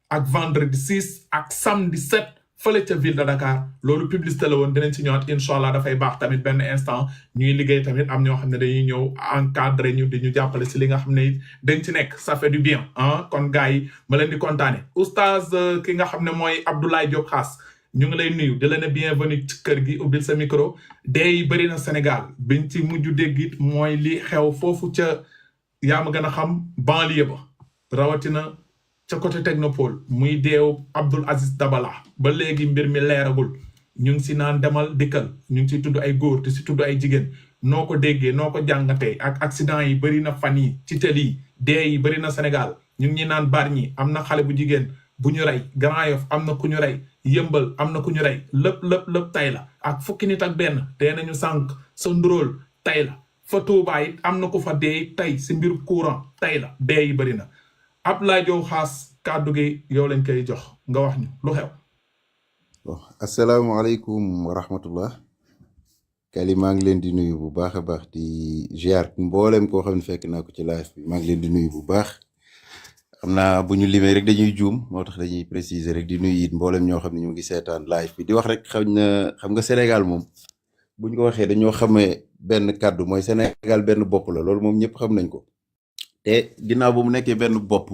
ak vendredi 6 ak samedi 7 fële ca ville de Dakar loolu publicité la woon dinañ ci ñëwaat incha allah dafay baax tamit benn instant ñuy liggéey tamit am ñoo xam ne dañuy ñëw encadré ñu di ñu jàppale si li nga xam ne dañ ci nekk ça fait du bien kon gars yi ma leen di kontaane oustaz ki nga xam ne mooy Abdoulaye Diop Khass ñu ngi lay nuyu di la ne bienvenue ci kër gi ubbil sa micro dee yi bëri na Sénégal biñ ci mujj dégg it mooy li xew foofu ca yaa ma gën a xam banlieue ba rawatina ca côté technopole muy deew Abdoul Aziz Dabala ba léegi mbir mi leeragul ñu ngi si naan demal dikkal ñu ngi si tudd ay góor te si tudd ay jigéen noo ko déggee noo ko jàngatee ak accident yi bëri na fan yi ci tëli yi dee yi bëri na Sénégal ñu ngi naan Bargny am na xale bu jigéen bu ñu rey Grand Yoff am na ku ñu rey Yëmbal am na ku ñu rey lépp tay la ak fukki nit ak benn dee nañu sànq sa nduróol tay la fa Tuubaa it am na ku fa dee tay si mbir courant tay la dee yi bëri na Abdoulaye Diop Khass kàddu gi yow lañ koy jox nga wax ñu lu xew. bon asalaamaaleykum wa rahmatullah Kali maa ngi leen di nuyu bu baax a baax di ziar mboolem koo xam ne fekk naa ko ci live bi maa ngi leen di nuyu bu baax xam naa bu ñu limee rek dañuy juum moo tax dañuy préciser rek di nuyu it mboolem ñoo xam ne ñu ngi seetaan live bi di wax rek xam nga Sénégal moom bu ñu ko waxee dañoo xamee benn kàddu mooy Sénégal benn bopp la loolu moom ñëpp xam nañ ko te ginnaaw ba mu nekkee benn bopp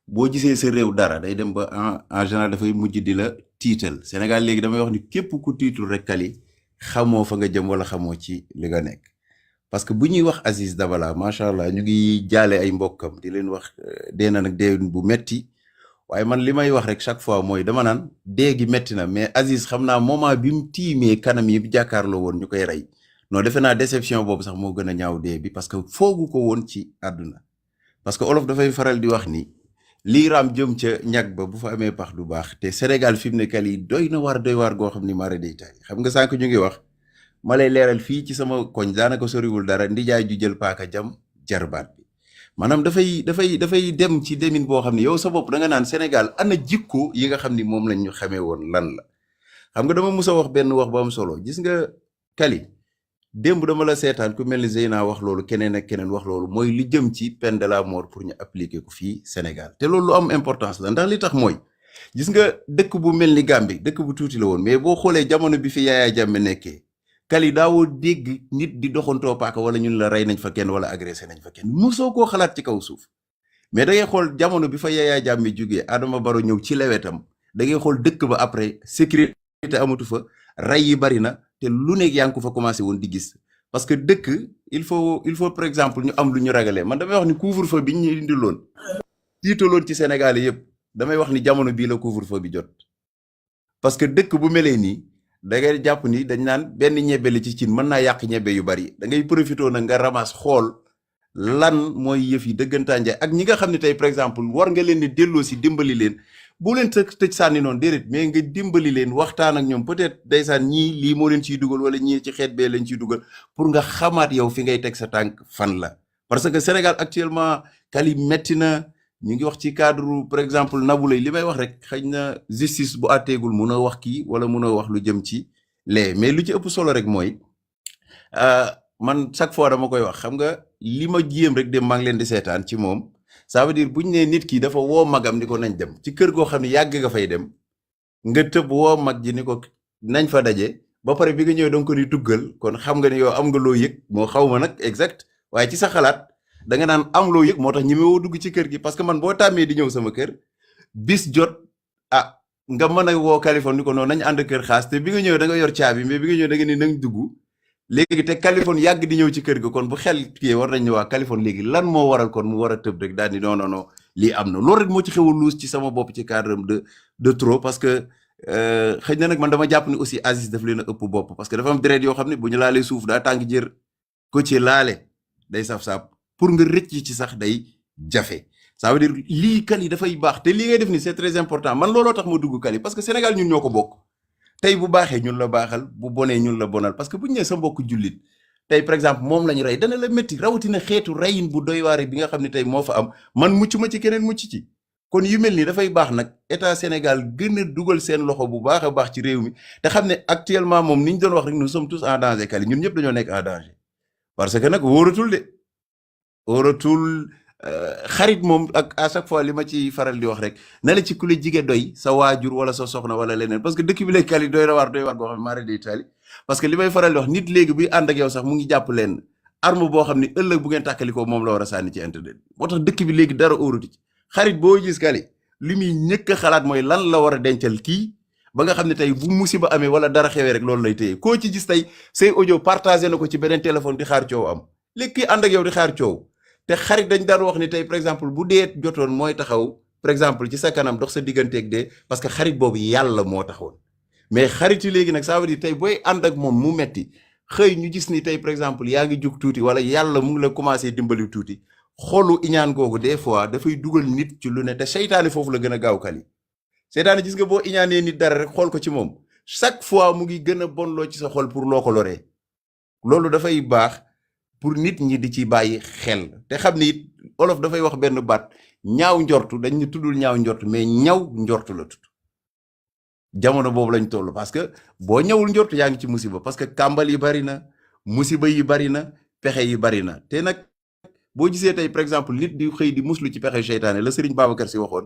boo gisee sa réew dara day dem ba en général dafay mujj di la tiital Sénégal léegi damay wax ni képp ku tiitul rek Kali xamoo fa nga jëm wala xamoo ci li nga nekk parce que bu ñuy wax Aziz Dabala macha allah ñu ngi jaale ay mbokkam di leen wax dee na nag dee bu metti waaye man li may wax rek chaque fois mooy dama naan dee gi metti na mais Aziz xam naa moment bi mu tiimee kanam yi bi jàkkaarloo woon ñu koy rey non defe naa déception boobu sax moo gën a ñaaw dee bi parce que foogu ko woon ci àdduna parce que olof dafay faral di wax ni lii raam jëm ca ñag ba bu fa amee pax du baax te Sénégal fi mu ne Kali doy waar goo xam ni mara day taay xam nga sànq ñu ngi wax ma lay leeral fii ci sama koñ daanaka soriwul dara ndijaay ju jël paaka jam jarbaat bi maanaam dafay dem ci demin boo xam ne yow sa bopp da nga naan Sénégal ana jikko yi nga xam ni moom lañ ñu xamee woon lan la xam nga dama mus a wax benn wax bu am solo gis nga Kali démb dama la seetaan ku mel ni Zeyna wax loolu keneen ak keneen wax loolu mooy li jëm ci peine de la mort pour ñu appliquer ko fii Sénégal te loolu lu am importance la ndax li tax mooy gis nga dëkk bu mel ni Gambie dëkk bu tuuti la woon mais boo xoolee jamono bi fi Yaya Jammeh nekkee Kali daawoo dégg nit di doxantoo paaka wala ñun la rey nañ fa kenn wala agressé nañ fa kenn mosoo koo xalaat ci kaw suuf mais da ngay xool jamono bi fa Yaya Jammeh jógee Adama Barrow ñëw ci lewetam da ngay xool dëkk ba après sécurité amatu fa rey yi bari na te lu nekk yaa ngi ko fa commencé woon di gis parce que dëkk il faut par exemple ñu am lu ñu ragalee man damay wax ni couvre-feu bi ñu indiloon tiitaloon ci Sénégal yëpp damay wax ni jamono bii la couvre-feu bi jot parce que dëkk bu melee nii da ngay jàpp ni dañ naan benn ñebe la ci cin mën naa yàq ñebe yu bari da ngay profité nag nga ramas xool lan mooy yëf yi dëggantaan jaay ak ñi nga xam ne tey par exemple war nga leen ni delloo si dimbali leen bu leen tëj sànni noonu déedéet mais nga dimbali leen waxtaan ak ñoom peut-être ndeysaan ñii lii moo leen ciy dugal wala ñii ci xeet bee leen ciy dugal pour nga xamaat yow fi ngay teg sa tànk fan la parce que Sénégal actuellement Kali metti na ñu ngi wax ci cadre par exemple Nabou Leye li may wax rek xëy na justice bu àtteegul mun a wax kii wala mun a wax lu jëm ci lee mais lu ci ëpp solo rek mooy man chaque fois dama koy wax xam nga li ma jéem rek dem maa ngi leen di seetaan ci moom ça veut dire bu ñu nee nit ki dafa woo magam ni ko nañ dem ci kër goo xam ne yàgg nga fay dem nga tëb woo mag ji ni ko nañ fa daje ba pare bi nga ñëw danga ko di tuggal kon xam nga ni yow am nga loo yëg moo xaw ma nag exact waaye ci sa xalaat da nga naan am loo yëg moo tax ñi woo dugg ci kër gi parce que man boo tàmmee di ñëw sama kër bis jot nga mën a woo Kaliphone ni ko noonu nañ ànd kër xaas te bi nga ñëw da nga yor caabi mais bi nga ñëw da nga ni nañ dugg léegi te Kaliphone yàgg di ñëw ci kër ga kon bu xel kii war nañ ne waa Kaliphone léegi lan moo waral kon mu war a tëb rek daal ni non lii am na loolu rek moo ci xew a luus ci sama bopp ci cadre de trop parce que xëy na nag man dama jàpp ni aussi Aziz daf leen a ëpp bopp parce que dafa am deret yoo xam ne bu ñu laalee suuf daa tàng jër ko ci laale day saf-saf pour nga rëcc ci sax day jafe ça veut dire lii Kali dafay baax te lii ngay def ni c'est très important man looloo tax ma dugg Kali parce que Sénégal ñun ñoo ko bokk tey bu baaxee ñun la baaxal bu bonee ñun la bonal parce que bu ñu nee sa mbokk jullit tey par exemple moom lañu rey dana la métti rawatina xeetu reyin bu doy waare bi nga xam ne tey moo fa am man mucc ma ci keneen mucc ci kon yu mel nii dafay baax nag état Sénégal gën a dugal seen loxo bu baax a baax ci réew mi te xam ne actuellement moom ni ñu doon wax rek nous sommes tous en danger Kali ñun ñëpp dañoo nekk en danger parce que nag wóoratul xarit moom ak à chaque fois li ma ci faral di wax rek na la ci ku la jige doy sa waajur wala sa soxna wala leneen parce que dëkk bi léegi kali doy na waar goo xam ne maara day taali parce que li may faral di wax nit léegi buy ànd ak yow sax mu ngi jàpp leen arme boo xam ne ëllëg bu ngeen tàkkalikoo moom la war a sànni ci internet moo tax dëkk bi léegi dara óoruti ci xarit boo gis kali li muy ñëkk a xalaat mooy lan la war a dencal kii ba nga xam ne tey bu musiba amee wala dara xewee rek loolu lay téye koo ci gis tey say audio partagé na ko ci beneen téléphone di xaar coow am léegi kii ànd ak yow di xaar coow te xarit dañ daan wax ni tey par exemple bu dee jotoon mooy taxaw par exemple ci sa kanam dox sa digganteeg dee parce que xarit boobu yàlla moo taxoon mais xarit yi léegi nag ça veut dire tey booy ànd ak moom mu metti xëy ñu gis ni tey par exemple yaa ngi jug tuuti wala yàlla mu ngi la commencé dimbali tuuti xolu iñaan googu des fois dafay dugal nit ci lu ne te seytaane foofu la gën a gaaw kali seytaane gis nga boo iñaanee nit dara rek xool ko ci moom chaque fois mu ngi gën a bonloo ci sa xol pour loo ko loree loolu dafay baax pour nit ñi di ci bàyyi xel te xam ni it olof dafay wax benn baat ñaaw njortu dañ ñu tuddul ñaaw njortu mais ñaw njortu la tudd jamono boobu lañ toll parce que boo ñëwul njortu yaa ngi ci musiba parce que kàmbal yi bari na musiba yi bari na pexe yi bari na te nag boo gisee tey par exemple nit di xëy di muslu ci pexe seytaane la Serigne Babacar Sy waxoon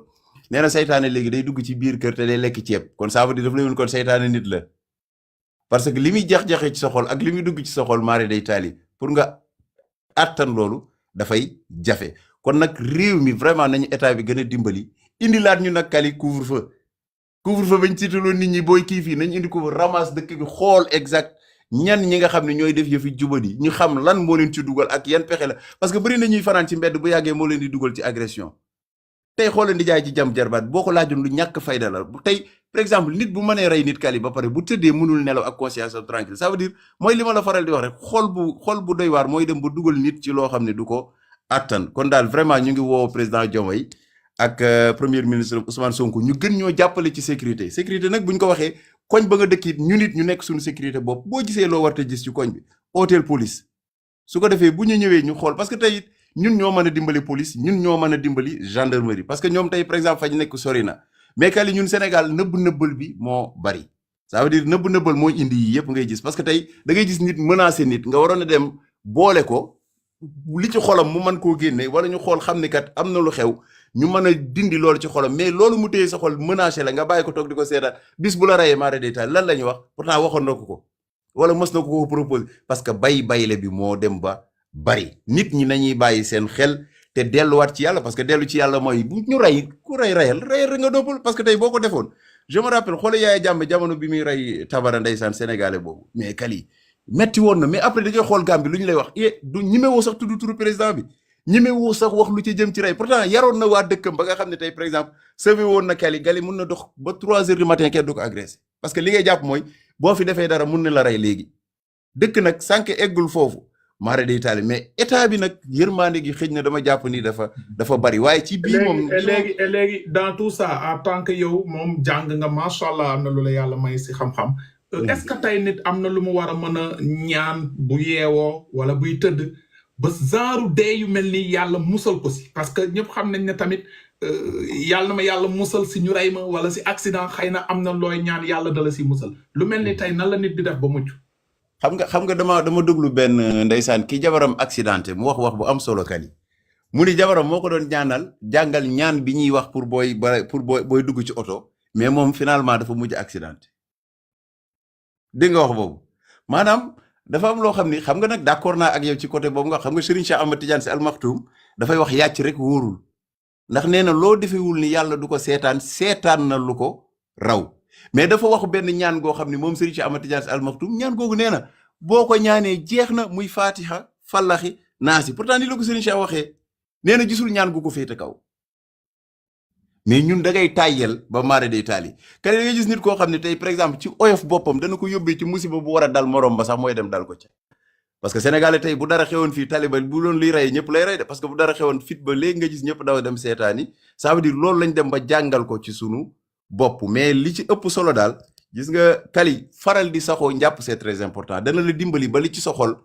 nee na seytaane léegi day dugg ci biir kër te day lekk ceeb kon ça veut dire daf lay woon kon seytaane nit la parce que li muy jax-jaxe ci sa xol ak li muy dugg ci sa xol maare day taali pour nga attan loolu dafay jafe kon nag réew mi vraiment nañu état bi gën a dimbali indi laat ñu nag kali couvre-feu bañ tiitaloon nit ñi booy kii fii nañ indi ko ramasse dëkk bi xool exact ñan ñi nga xam ne ñooy def yëfi jubadi ñu xam lan moo leen ci dugal ak yan pexe la parce que bëri na ñuy fanaan ci mbedd bu yàggee moo leen di dugal ci agression tey xooleen di jaay ci jam jarbaat boo ko laajoon lu ñàkk fayda la tey par exemple nit bu mënee rey nit kali ba pare bu tëddee mënul nelaw ak conscience tranquille ça veut dire mooy li ma la faral di wax rek xol bu doy waar mooy dem ba dugal nit ci loo xam ne du ko attan kon daal vraiment ñu ngi woo président Diomaye ak premier ministre Ousmane Sonko ñu gën ñoo jàppale ci sécurité nag bu ñu ko waxee koñ ba nga dëkk it ñu nit ñu nekk suñu sécurité bopp boo gisee loo war te gis ci koñ bi hôtel police su ko defee bu ñu ñëwee ñu xool parce que tey ñun ñoo mën a dimbali police ñun ñoo mën a dimbali gendarmerie parce que ñoom tey par exemple fa ñu nekk sori na mais kali ñun Sénégal nëbb-nëbbal bi moo bari ça veut dire nëbb-nëbbal mooy indi yi yëpp ngay gis parce que tey da ngay gis nit menacé nit nga waroon a dem boole ko li ci xolam mu mën koo génne wala ñu xool xam ni kat am na lu xew ñu mën a dindi loolu ci xolam mais loolu mu téye sa xol menacé la nga bàyyi ko toog di ko seetaan bis bu la rayee maara détail lan la ñuy wax pourtant waxoon na ko wala mës na ko proposé parce que bayle bi moo dem ba bari nit ñi nañuy bàyyi seen xel te delluwaat ci yàlla parce que dellu ci yàlla mooy bu ñu rey ku rayal nga noppal parce que tey boo ko defoon je me rappelle xoole Yaaya Jammeh jamono bi muy rey Tabara ndeysaan sénégalais boobu mais kali metti woon na mais après da ngay xool Gambie lu ñu lay wax du ñimewoo sax tudd turu président bi ñimewoo sax wax lu ci jëm ci rey pourtant yaroon na waa dëkkam ba nga xam ne tey par exemple sauvé woon na gali mun na dox ba 3 heures du matin kenn du ko agressé parce que li ngay jàpp mooy boo fi defee dara mun na la rey léegi dëkk nag sànq eggul foofu maara day taali mais état bi nag yërmande gi xëj na dama jàpp ni dafa bari waaye ci biir moom léegi dans tout ça en tant que yow moom jàng nga macha allah am na lu la yàlla may si xam-xam est-ce que tey nit am na lu mu war a mën a ñaan bu yeewoo wala buy tëdd ba genre dee yu mel ni yàlla musal ko si parce que ñëpp xam nañ ne tamit yàlla na ma yàlla musal si ñu rey ma wala si accident xëy na am na looy ñaan yàlla dala si musal lu mel ni tey nan la nit di def ba mucc xam nga dama déglu benn ndeysaan ki jabaram accidenté mu wax bu am solo kali mu ni jabaram moo ko doon jàngal ñaan bi ñuy wax pour booy dugg ci oto mais moom finalement dafa mujj accidenté dégg nga wax boobu maanaam dafa am loo xam ni xam nga nag d'accord naa ak yow ci côté boobu nga xam nga Serigne Cheikh Ahmad Tidiane Sy Al Maktoum dafay wax yàcc rek wóorul ndax nee na loo defewul ni yàlla du ko seetaan na lu ko raw mais dafa wax benn ñaan goo xam ni moom Serigne Cheikh Ahmad Tidiane Sy Al Maktoum ñaan googu nee na boo ko ñaanee jeex na muy fatiha fallaxi naasi pourtant ni la ko Serigne Cheikh waxee nee na gisul ñaan gu ko féete kaw mais ñun da ngay tàyyel ba maare day taali kane da ngay gis nit koo xam ne tey par exemple ci oyof boppam dana ko yóbbee ci musiba bu war a dal morom ba sax mooy dem dal ko ca parce que sénégalais tey bu dara xewoon fii taliba bu loon luy rey ñëpp lay rey de parce que bu dara xewoon fit ba léegi nga gis ñëpp daw dem seetaani ça veut dire loolu lañ dem ba jàngal ko ci sunu bopp mais li ci ëpp solo daal gis nga kali faral di saxoo njàpp c'est très important dana la dimbali ba li ci sa xol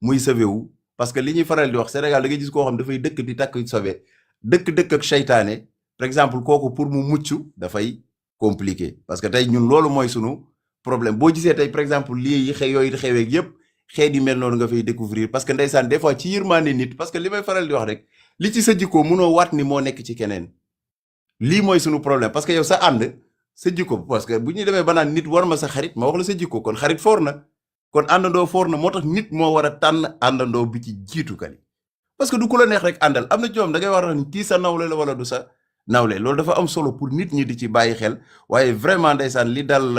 muy sauvé wu parce que li ñuy faral di wax Sénégal da ngay gis koo xam dafay dëkk di takk sauvé dëkk ak seytaane par exemple kooku pour mu mucc dafay compliqué parce que tey ñun loolu mooy sunu problème boo gisee tey par exemple lii yi yooyu xeweeg yëpp xeet yi mel noonu nga fay découvrir parce que ndeysaan des fois ci yërmande nit parce que li may faral di wax rek li ci sa jikko munoo waat ni moo nekk ci keneen lii mooy sunu problème parce que yow sa ànd sa jikko parce que bu ñu demee ba naan nit war ma sa xarit ma wax la sa jikko kon xarit foor na kon àndandoo foor na moo tax nit moo war a tànn àndandoo bi ci jiitu Kali parce que du ku la neex rek àndal am na ci ñoom da ngay war ni kii sa nawle la wala du sa nawle loolu dafa am solo pour nit ñi di ci bàyyi xel waaye vraiment ndeysaan li dal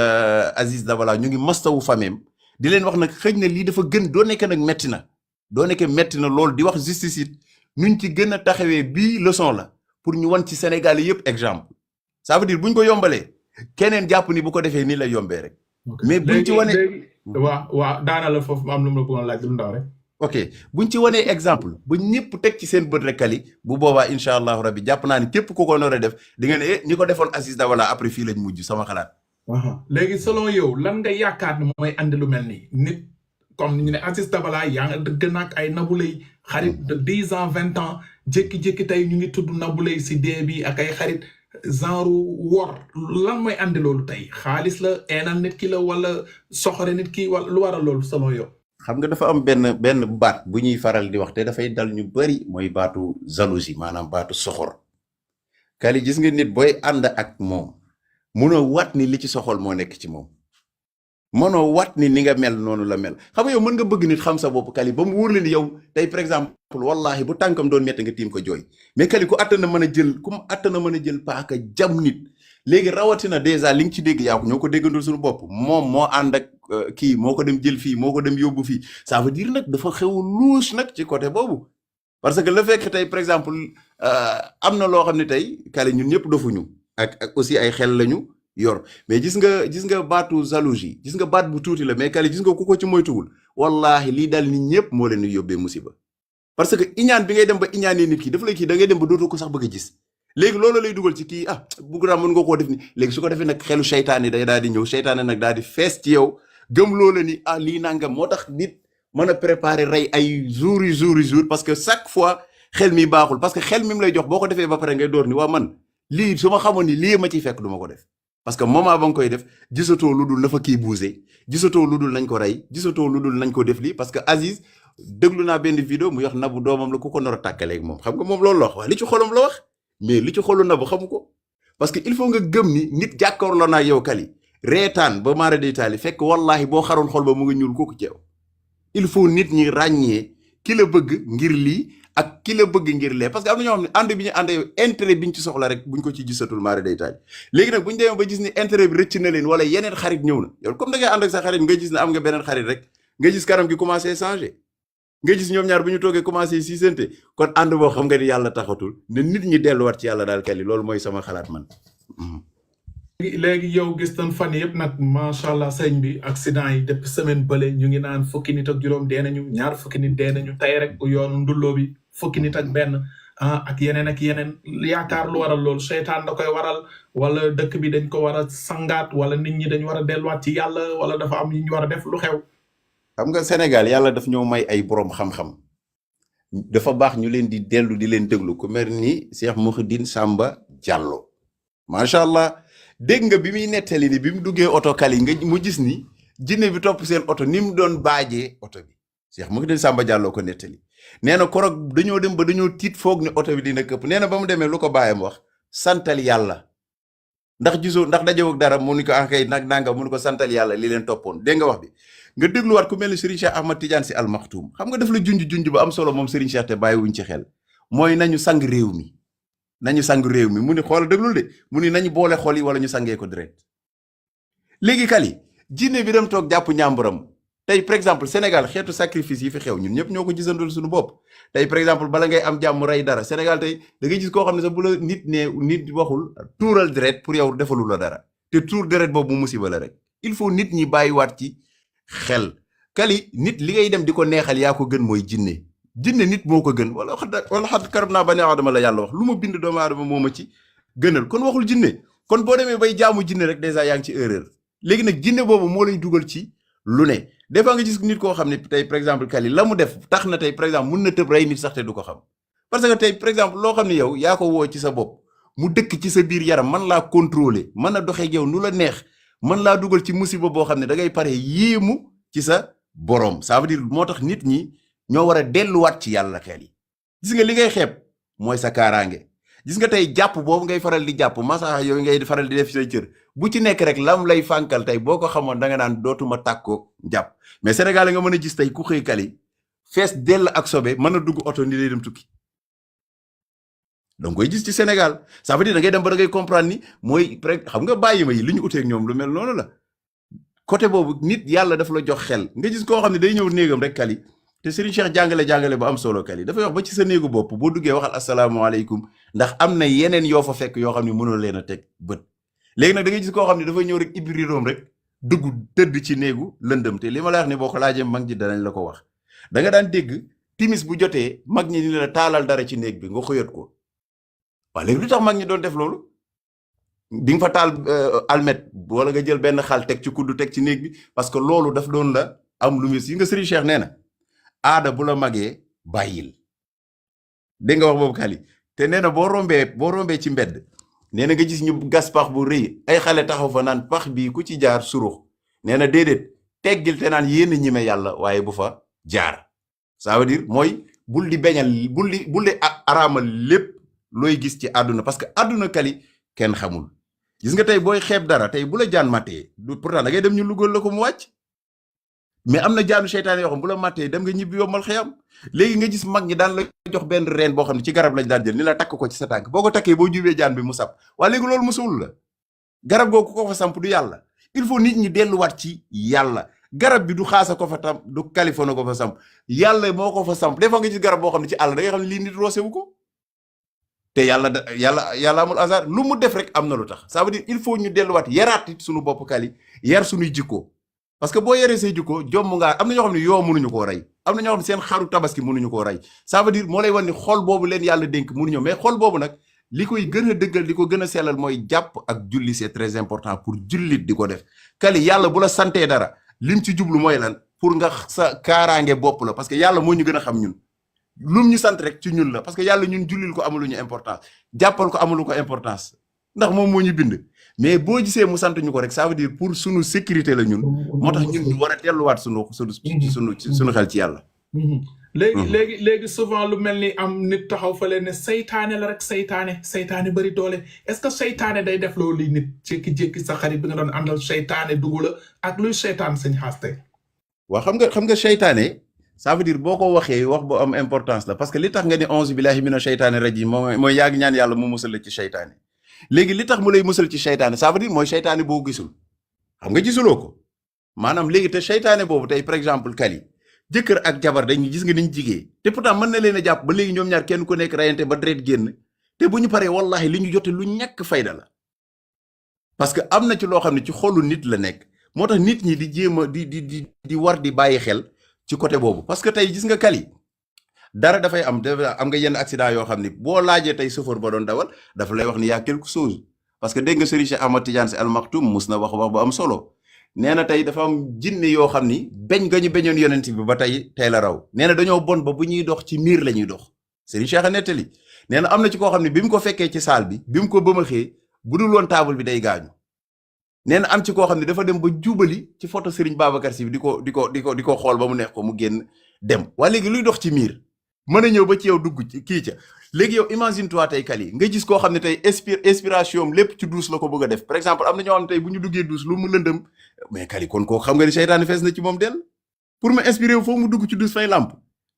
Aziz Dabala ñu ngi mastawu fameem di leen wax nag xëj na lii dafa gën doo nekk nag metti na loolu di wax justice it nuñ ci gën a taxawee bii leçon la pour ñu wan ci Sénégal yëpp exemple ça veut dire buñ ko yombalee keneen jàpp ni bu ko defee nii la yombee rek. mais buñ ci wane waaw daana la foofu am lu mu la bëggoon laaj lu ndaw rek. ok buñ ci wanee exemple ba ñëpp teg ci seen bët rek Kali bu boobaa incha allahu rabbi jàpp naa ni képp ku ko nar a def di nga ne ñi ko defoon Aziz Dabala après fii lañ mujj sama xalaat. léegi selon yow lan nga yaakaar ne mooy andi lu mel nii nit comme ñu ne Aziz Dabala yaa nga dëgg nag ay Nabou Leye xarit de 10 ans 20 ans jékki-jékki tey ñu ngi tudd Nabou Leye si dee bi ak ay xarit genre wor lan mooy andi loolu tey xaalis la eenal nit ki la wala soxore nit ki wala lu waral loolu selon yow. xam nga dafa am benn baat bu ñuy faral di wax te dafay dal ñu bari mooy baatu jalousie maanaam baatu soxor Kali gis nga nit booy ànd ak moom munoo wat ni li ci soxol moo nekk ci moom mënoo wat ni nga mel noonu la mel xam nga yow mën nga bëgg nit xam sa bopp Kali ba mu wóor la ni yow tey par exemple wallahi bu tànkam doon métti nga tiim ko jooy mais Kali ku attana mën a jël paaka jam nit léegi rawatina dèjà li nga ci dégg yaa ko ñoo ko déggandul suñu bopp moom moo ànd ak kii moo ko dem jël fii moo ko dem yóbbu fii ça veut dire nag dafa xew luus nag ci côté boobu parce que le fait que tey par exemple am na loo xam ne tey Kali ñun ñëpp dofuñu ak aussi ay xel lañu yor mais gis nga baatu jalousie gis nga baat bu tuuti la mais Kali gis nga ku ko ci moytuwul wallahi lii daal nit ñëpp moo leen di yóbbee musiba parce que iñaan bi ngay dem ba iñaanee nit ki daf lay kii da ngay dem ba dootoo ko sax bëgg a gis léegi loolu lay dugal ci kii bugg naa mën nga koo def ni léegi su ko defee nag xelu seytaane day daal di ñëw seytaane nag daal di fees ci yow gëm loola ni lii nangam moo tax nit mën a préparer rey ay jours parce que chaque fois xel mi baaxul parce que xel mi mu lay jox boo ko defee ba pare ngay door ni waa man lii su ma xamoon ni lii ma ciy fekk du ma ko def parce que moment ba nga koy def gisatoo lu dul na fa kii bougé gisatoo lu dul nañ ko rey gisatoo lu dul nañ ko def lii parce que Aziz déglu naa benn vidéo mu wax Nabou doomam la ku ko nar a tàkkaleeg moom xam nga moom loolu la wax waaye li ci xolam la wax mais li ci xolu Nabou xamu ko parce que il faut nga gëm ni nit jàkkaarloo naa yow Kali reetaan ba maara day taali fekk wallahi boo xaroon xol ba mu nga ñuul kooku ceew il faut nit ñi ràññee ki la bëgg ngir lii ak ki la bëgg ngir lee parce que am na ñoo xam ne ànd bi ñu ànd yow intérêt bi ñu ci soxla rek buñ ko ci gisatul maara day taali léegi nag buñu demee ba gis ni intérêt bi rëcc na leen wala yeneen xarit ñëw na yow comme da ngay ànd ak sa xarit nga gis ne am nga beneen xarit rek nga gis kanam gi commencé changer nga gis ñoom ñaar bu ñu toogee commencé siisante kon ànd boo xam nga ni yàlla taxatul ne nit ñi delluwaat ci yàlla daal Kali loolu mooy sama xalaat man. léegi yow gis nañ fan yëpp nag macha allah sëñ bi accident yi depuis semaine bële ñu ngi naan fukki nit ak juróom dee nañu ñaar fukki nit dee nañu tey rek bu yoonu ndulloo bi fukki nit ak benn ak yeneen yaakaar lu waral loolu seytaan da koy waral wala dëkk bi dañ ko war a sangaat wala nit ñi dañ war a delluwaat ci yàlla wala dafa am ñu war a def lu xew. xam nga Sénégal yàlla daf ñoo may ay borom xam-xam dafa baax ñu leen di dellu di leen déglu ku mel ni Cheikh Mouhidine Samba Diallo macha allah dégg nga bi muy nettali ni bi mu duggee oto Kali nga mu gis ni jinne bi topp seen oto ni mu doon baajee oto bi Cheikh Mouhidine Samba Diallo ko nettali nee na korog dañoo dem ba dañoo tiit foog ne oto bi dina këpp nee na ba mu demee lu ko bàyyam wax santal yàlla ndax gisoo ndax dajewuk dara mu ni ko ankay nag nanga mu ni ko santal yàlla li leen toppoon dégg nga wax bi nga dégluwaat ku mel ni Serigne Cheikh Ahmad Tidiane Sy Al Maktoum xam nga daf la junj ba am solo moom Serigne Cheikh te bàyyiwuñ ci xel mooy nañu sang réew mi mu ni xool déglul de mu ni nañu boole xol yi wala ñu sangee ko direct léegi Kali jinne bi dem toog jàpp ñàmburam tey par exemple Sénégal xeetu sacrifice yi fi xew ñun ñëpp ñoo ko gisandul suñu bopp tey par exemple bala ngay am jàmm rey dara Sénégal tey da ngay gis koo xam ne sax bu la nit waxul tuural deret pour yow defalu la dara te tuur deret boobu mu musiba la rek il faut nit ñi bàyyiwaat ci xel Kali nit li ngay dem di ko neexal yaa ko gën mooy jinne nit moo ko gën wala xat karab naa bani aadama la yàlla wax lu ma bind doomu aadama moo ma ci gënal kon waxul jinne kon boo demee bay jaamu jinne rek dèjà yaa ngi ci erreur léegi nag jinne boobu moo lay dugal ci lu ne des fois nga gis nit koo xam ne tey par exemple Kali la mu def tax na tey par exemple mun na tëb rey nit sax te du ko xam parce que tey par exemple loo xam ne yow yaa ko woo ci sa bopp mu dëkk ci sa biir yaram man laa contrôler mën a doxee yow nu la neex mën laa dugal ci musiba boo xam ne da ngay pare yéemu ci sa borom ça veut dire moo tax nit ñi ñoo war a delluwaat ci yàlla xel yi gis nga li ngay xeeb mooy sa kaaraange gis nga tey jàpp boobu ngay faral di jàpp masa yooyu ngay faral di def say cër bu ci nekk rek lam lay fànkal tey boo ko xamoon da nga naan dootuma tàkkoog jàpp mais Sénégal nga mën a gis tey ku xëy kali fees dell ak sobe mën a dugg oto ni lay dem tukki donc koy gis ci Sénégal ça veut dire da ngay dem ba da ngay comprendre ni mooy xam nga bàyyi ma yi li ñu uteeg ñoom lu mel noonu la côté boobu nit yàlla dafa la jox xel nga gis koo xam ne day ñëw néegam rek kali te Serigne Cheikh jàngale bu am solo kali dafay wax ba ci sa néegu bopp boo duggee waxal asalaamaaleykum ndax am na yeneen yoo fa fekk yoo xam ne mënoo leen a teg bët léegi nag da ngay gis koo xam ne dafay ñëw rek ibbi ridoom rek dugg tëdd ci néegu lëndëm te li ma la wax ni boo ko laajee mag ñi danañ la ko wax da nga daan dégg timis bu jotee mag ñi ni la taalal dara ci néeg bi nga xëyat ko waaw léegi lu tax mag ñi doon def loolu di nga fa taal almet wala nga jël benn xal teg ci kuddu teg ci néeg bi parce que loolu daf doon la am lu mis yi nga Serigne Cheikh nee na aada bu la magee bàyyil dégg nga wax boobu kali te nee na boo rombee ci mbedd nee na nga gis ñu gas pax bu rëy ay xale taxaw fa naan pax bii ku ci jaar surux nee na déedéet teggil te naan yéen a ñime yàlla waaye bu fa jaar ça veut dire mooy bul di beñal bul di araamal lépp looy gis ci àdduna parce que àdduna kali kenn xamul gis nga tey booy xeeb dara tey bu la jaan màttee pourtant da ngay dem ñu lugal la ko mu wàcc mais am na jaanu seytaane yoo xam bu la màttee dem nga ñibbi yombal xëyam léegi nga gis mag ñi daan la jox benn reen boo xam ne ci garab lañ daan jël ni la takk ko ci sa tànk boo ko takkee boo jubee jaan bi mu sab waa léegi loolu musul la garab googu ko fa samp du yàlla il faut nit ñi delluwaat ci yàlla garab bi du xaasa ko fa tam du Californie ko fa samp yàlla moo ko fa samp des fois nga gis garab boo xam ne ci àll da nga xam ne lii nit roosewu ko te yàlla amul hasard lu mu def rek am na lu tax ça veut dire il faut ñu delluwaat yaraat it suñu bopp kali yar suñuy jikko parce que boo yaree say jikko jomm ngaa am na ñoo xam ne yoo mënuñu koo rey am na ñoo xam ne seen xaru tabaski mënuñu koo rey ça veut dire moo lay wan ni xol boobu leen yàlla dénk mënuñu mais xol boobu nag li koy gën a dëggal li ko gën a sellal mooy jàpp ak julli c'est très important pour jullit di ko def kali yàlla bu la santee dara lim ci jublu mooy lan pour nga sa kaaraange bopp la parce que yàlla moo ñu gën a xam ñun lum ñu sant rek ci ñun la parce que yàlla ñun jullil ko amuluñu importance jàppal ko amulu ko importance ndax moom moo ñu bind mais boo gisee mu sant ñu ko rek ça veut dire pour sunu sécurité la ñun moo tax ñun ñu war a delluwaat sunu xel ci yàlla. léegi souvent lu mel ni am nit taxaw fa leen ne saytaane la rek saytaane bari doole est-ce que saytaane day def loolu nit jékki-jékki sa xarit bi nga doon àndal saytaane dugg la ak luy saytaan sañ xaaste. waaw xam nga saytaane ça veut dire boo ko waxee wax bu am importance la parce que li tax nga ni auzu billahi mina shaytaani rajim mooy yaa ngi ñaan yàlla mu musal la ci saytaane léegi li tax mu lay musal ci saytaane ça veut dire mooy saytaane boo gisul xam nga gisuloo ko maanaam léegi te saytaane boobu tey par exemple kali jëkkër ak jabar dañuy gis nga niñ jigee te pourtant mën na leen a jàpp ba léegi ñoom ñaar kenn ku nekk rayante ba deret génn te bu ñu paree wallahi li ñu jote lu ñàkk fayda la parce que am na ci loo xam ne ci xolu nit la nekk moo tax nit ñi di jéem a di war di bàyyi xel ci côté boobu parce que tey gis nga kali dara dafay am nga yenn accident yoo xam ni boo laajee tey chauffeur ba doon dawal dafa lay wax ni y a quelque chose parce que dégg nga Serigne Cheikh Ahmad Tidiane Sy Al Maktoum mus na wax bu am solo nee na tey dafa am jinne yoo xam ni beñ nga ñu beñoon yonent bi ba tey la raw nee na dañoo bon ba bu ñuy dox ci miir la ñuy dox Serigne Cheikh a nettali nee na am na ci koo xam ne bi mu ko fekkee ci saal bi mu ko bëmaxee bu dul woon table bi day gaañu nee na am ci koo xam ne dafa dem ba jubali ci photo Serigne Babacar Sy bi di ko xool ba mu neex ko mu génn dem waa léegi luy dox ci miir mën a ñëw ba ci yow dugg ci kii ca léegi yow imagine toi tey kali nga gis koo xam ne tey inspiration lépp ci douche la ko bëgg a def par exemple am na ñoo xam ne tey bu ñu duggee douche lu mu lëndëm mais kali kon koo xam nga ni seytaane fees na ci moom del pour ma inspiré wu foofu mu dugg ci douche fay lamp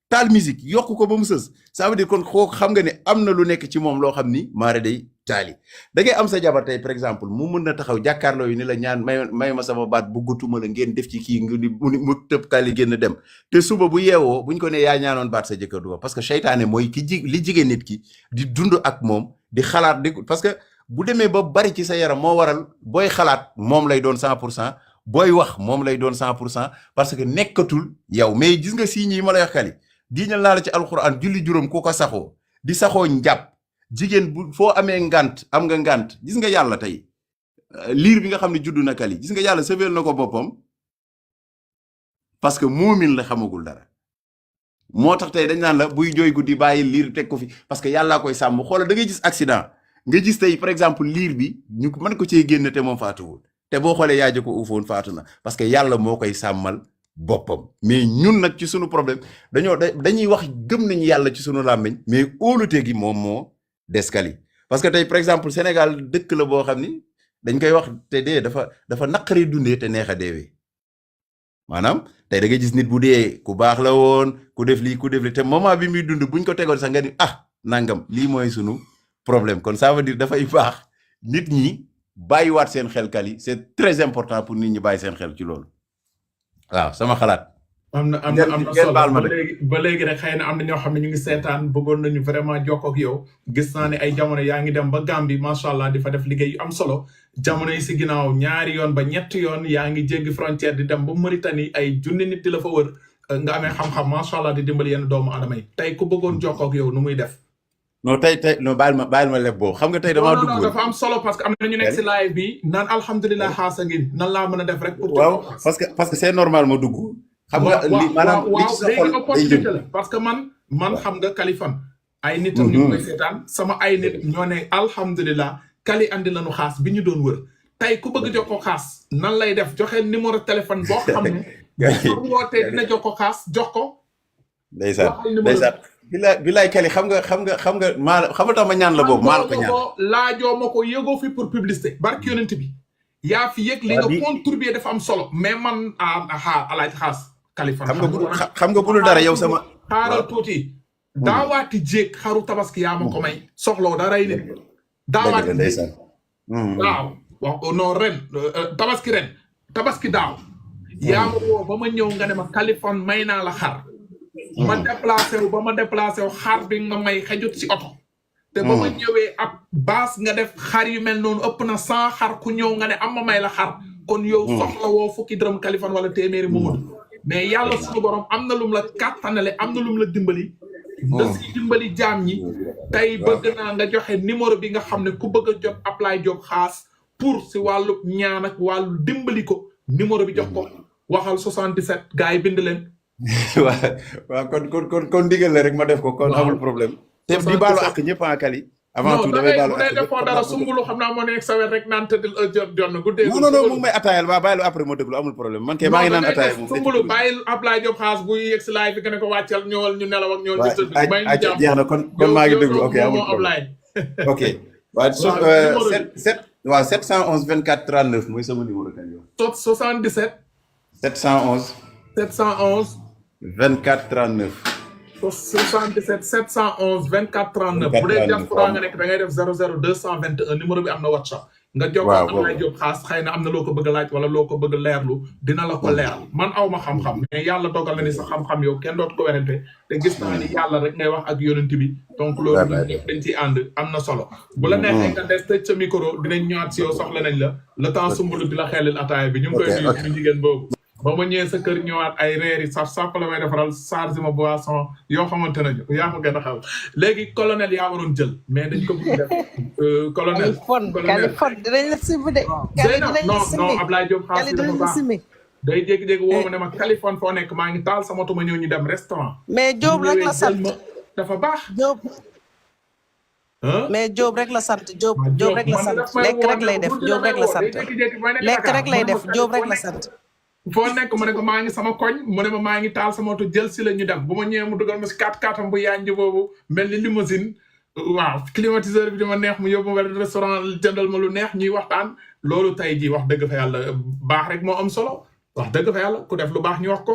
taal musique yokk ko ba mu sës ça veut dire kon koo xam nga ne am na lu nekk ci moom loo xam ni maare day taali da ngay am sa jabar tey par exemple mu mën na taxaw jàkkaarloo yi ni la ñaan may ma sama baat bëggatuma la ngeen def ci kii mu tëb taali génn dem te suba bu yeewoo buñ ko ne yaa ñaanoon baat sa jëkkër du ko parce que seytaane mooy li jigéen nit ki di dund ak moom di xalaat di parce que bu demee ba bari ci sa yaram moo waral booy xalaat moom lay doon 100% booy wax moom lay doon 100% parce que nekkatul yow mais gis nga si ñi ma lay wax kali diiñal naa la ci alxuraan julli juróom ku ko saxoo di saxoo njàpp jigéen bu foo amee ngant am nga ngant gis nga yàlla tey liir bi nga xam ne juddu na kali gis nga yàlla sëfeel na ko boppam parce que moomin la xamagul dara moo tax tey dañ naan la buy jooy guddi bàyyi liir teg ko fi parce que yàllaa koy sàmm xoolal da ngay gis accident nga gis tey par exemple liir bi ñu mën ko cee génn te moom faatuwul te boo xoolee yaa ko uufoon faatu na parce que yàlla moo koy sàmmal boppam mais ñun nag ci sunu problème dañuy wax gëm nañu yàlla ci sunu làmmiñ mais óolute gi moom moo deskali parce que tey par exemple Sénégal dëkk la boo xam ni dañ koy wax te dee dafa naqaree dundee te neex a deewee maanaam tey da ngay gis nit bu dee ku baax la woon ku def lii te moment bi muy dund buñ ko tegoon sax nga ni nangam lii mooy sunu problème kon ça veut dire dafay baax nit ñi bàyyiwaat seen xel Kali c'est très important pour nit ñi bàyyi seen xel ci loolu waaw sama xalaat. am na solo ba léegi rek xëy na am na ñoo xam ne ñu ngi seetaan bëggoon nañu vraiment jokkoo ak yow gis naa ne ay jamono yaa ngi dem ba Gambie macha allah di fa def liggéey yu am solo jamono yi si ginnaaw 2 yoon ba 3 yoon yaa ngi jéggi frontière di dem ba Mauritanie ay junni nit di la fa wër nga amee xam-xam macha allah di dimbali yenn doomu aadama yi tey ku bëggoon jokkoo ak yow nu muy def. non tey non bàyyil ma leb boobu xam nga tey damaa dugg. non dafa am solo parce que am na ñu nekk si live bi naan alhamdulilah xaasa ngi nan laa mën a def rek. pour waaw parce que c'est normal ma dugg. xam nga li maanaam li ci sa xol opportunité la parce que man xam nga Kaliphone ay nitam ñu koy seetaan sama ay nit ñoo ne alhamdulilah Kali andi lañu xaas bi ñu doon wër tey ku bëgg jox ko xaas nan lay def joxe numéro téléphone boo xam ne bu wootee dina jox ko xaas jox ko ndeysaan bilaay Kali xam nga tax ma ñaan la boobu maa la ko ñaan laajoo ma ko yëgoo fi pour publicité barki yonent bi yaa fi yëg li nga contribuer dafa am solo mais man alaaj xaas Kaliphone xam nga bu dul dara yow sama xaaral tuuti daawaati jéeg xaru tabaski yaa ma ko may soxlaw da rey nit daawaati jéeg waaw non ren tabaski daaw yaa ma woo ba ma ñëw nga ne ma Kaliphone may naa la xar ma déplacé wu xar bi nga may xejut si oto te ba ma ñëwee ab baas nga def xar yu mel noonu ëpp na 100 xar ku ñëw nga ne am ma may la xar kon yow soxla woo fukki dërëm Kaliphone wala téeméeri Momadou mais yàlla suñu borom am na lum la kàttanale am na lum la dimbali nga si dimbali jaam ñi tey bëgg naa nga joxe numéro bi nga xam ne ku bëgg a jot Ablaye Diop xaas pour si wàllu ñaan ak wàllu dimbali ko numéro bi jox ko waxal 77 gars yi bind leen waaw kon digal la rek ma def ko kon amul problème te di baalu ak ñëpp Kali avant tout damay baalu ak defoo dara sumbulu xam naa moo nekk sa wet rek naan tëddil jot na guddee non mu ngi may attaayal waa bàyyilu après ma déglu amul problème man kay maa ngi naan attaayal moom sumbulu bàyyil Ablaye Diop xaas buy yegg si live bi nga ne ko wàccal ñëwal ñu nelaw ak ñëwal ñu tëdd jeex na kon maa ngi déglu ok amul problème ok waaw 711 24 39 mooy sama numéro kan yow 77 711 24 39 77 711 24 39 bu dee diaspora nga nekk da ngay def 00 221 numéro bi am na WhatsApp nga jokkoo ak Ablaye Diop xaas xëy na am na loo ko bëgg a laaj wala loo ko bëgg a leerlu dina la ko leeral man aw ma xam-xam mais yàlla dogal na ni sa xam-xam yow kenn dootu ko werante te gis naa ni yàlla rek ngay wax ak yonent bi donc loolu dañ ciy ànd am na solo bu la neexee nga des tëj sa micro dinañ ñëwaat si yow soxla nañ la le temps sumbulu di la xelil ataaya bi ñu ngi koy nuyu suñu jigéen boobu ba ma ñëwee sa kër ñëwaat ay reer yi saf la may defaral chargé ma boisson yoo xamante ne yaa ma gën a xaw léegi colonel yaa waroon jël mais dañ ko bëgg def colonel Kaliphone dinañ la simbi de non Ablaye Diop xaas dafa baax day jékki-jékki woo ma ne ma Kaliphone foo nekk maa ngi taal sama tuma ñëw ñu dem restaurant mais Diop rek la sant dafa baax Diop mais Diop rek la sant Diop rek la sant lekk rek lay def Diop rek la sant lekk rek lay def Diop rek la sant foo nekk ma ne ko maa ngi sama koñ mu ne ma maa ngi taal sama oto jël si la ñu dem bu ma ñëwee mu dugal ma si 4x4 am bu yanj boobu mel ni limousine waaw climatiseur bi di ma neex mu yóbbu ma restaurant jëndal ma lu neex ñuy waxtaan loolu tey jii wax dëgg fa yàlla baax rek moo am solo wax dëgg fa yàlla ku def lu baax ñu wax ko